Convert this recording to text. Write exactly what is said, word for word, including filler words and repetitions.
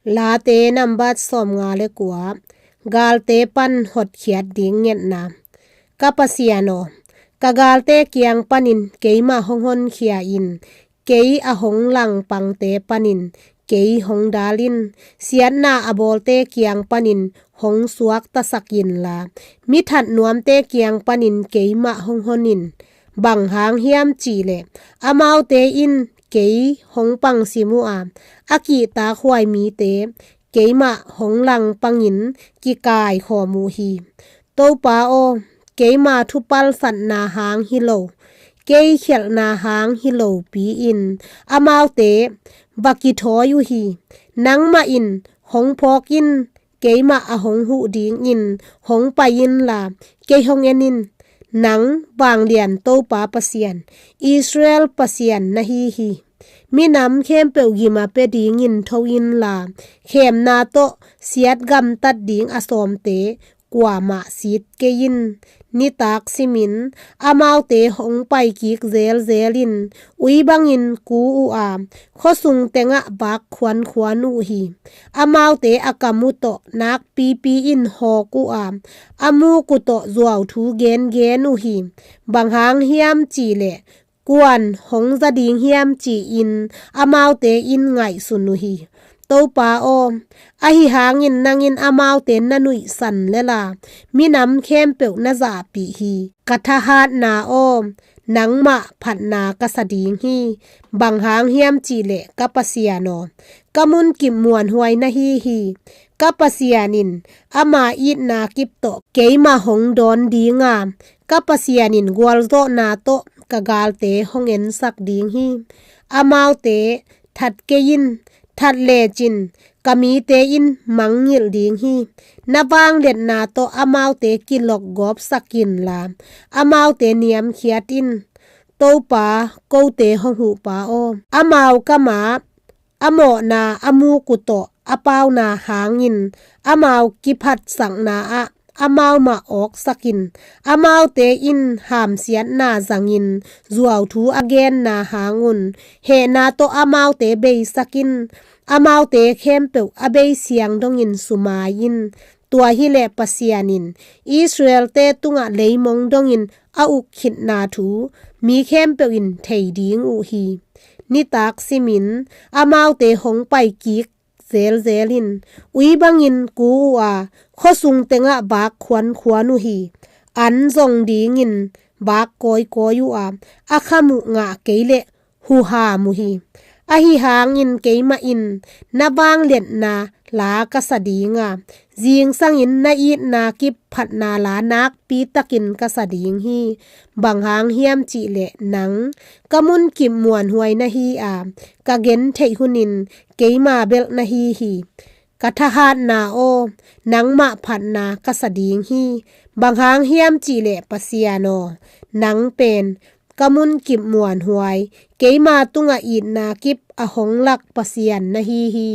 Late nambat sawmnga le kua. Galte pan hotkhiat ding ngetna. Ka Pasian aw, ka galte kiang panin keimah hong honkhia in, kei a hong langpangte panin kei hong dal in, siatna a bawlte kiang panin hong suaktasak inla, mi that nuamte kiang panin keimah hong hon in. Bang hang hiam cihleh, amaute in kei hong pangsim uh a, a kihtak huai mite keimah hong langpangin kikaikhawm uh hi. Topa aw, keima thupalsatna hang hi lo, kei khialhna hang hi lopi-in amaute va kithawi uh hi. Nangmah in hong phawk in, keimah a hong huh dingin hong pai inla, kei hong en in. Nang vanglian Topa Pasian, Israel Pasian na hi hi. Minam khempeuh gim a pia dingin tho inla, khemna tawh siat gamtat ding a sawmte kuamah sit kei in. Nitak simin amaute hong paikik zelzel in, ui bangin ku uh a, khuasung tengah vak khuankhuan uh hi. Amaute a kam uh tawh nakpipi in hawk uh a, a muk uh tawh zuauthu gengen uh hi. Bang hang hiam cihleh, kuan hong za ding hiam ci-in amaute in ngaihsun uh hi. Topa aw, ahi hangin nang in amaute na nuihsan lel a, minam khempeuh na zahpih hi. Ka thahatna aw, nangmah phatna ka sa ding hi. Bang hang hiam cihleh, ka Pasian aw, ka munkip muanhuai na hi hi. Ka Pasian in ama itna kip tawh keimah hong dawn ding a, ka Pasian in gualzawhna tawh ka galte hong ensak ding hi. Amaute that kei in, that lecin ka mite in mangngilh ding hi. Na vangliatna tawh amaute kilokgawpsak inla, amaute niamkhiat in. Topa, kote hong huhpa aw, amau kamah a mawhna a muk uh tawh a pauna hangin amau kiphatsakna ah amau mah awksak in. Amaute in hamsiatna zangin zuauthu a genna hang un hehna tawh amaute beisak in. Amaute khempeuh a beisiang dongin sumai in. Tua hileh Pasian in Israelte tungah leimong dongin a uk khitna thu mi khempeuh in thei ding uh hi. Nitak simin amaute hong paikik zelzel in, ui bangin ku uh a, khuasung tengah vak khuankhuan uh hi. An zong dingin vak kawikawi uh a, a kham uh ngah kei leh huham uh hi. Ahi hangin keimah in na vangliatna la ka sa ding a, zingsangin na itna kip phatna la nakpitakin ka sa ding hi. Bang hang hiam cihleh, nang ka munkip muanhuai na hi a, ka gentheih hunin keima belh na hi hi. Ka thahatna aw, nangmah phatna ka sa ding hi. Bang hang hiam cihleh, Pasian aw, nang pen ka munkip muanhuai, keima tungah itna kip a hong lak Pasian na hi hi.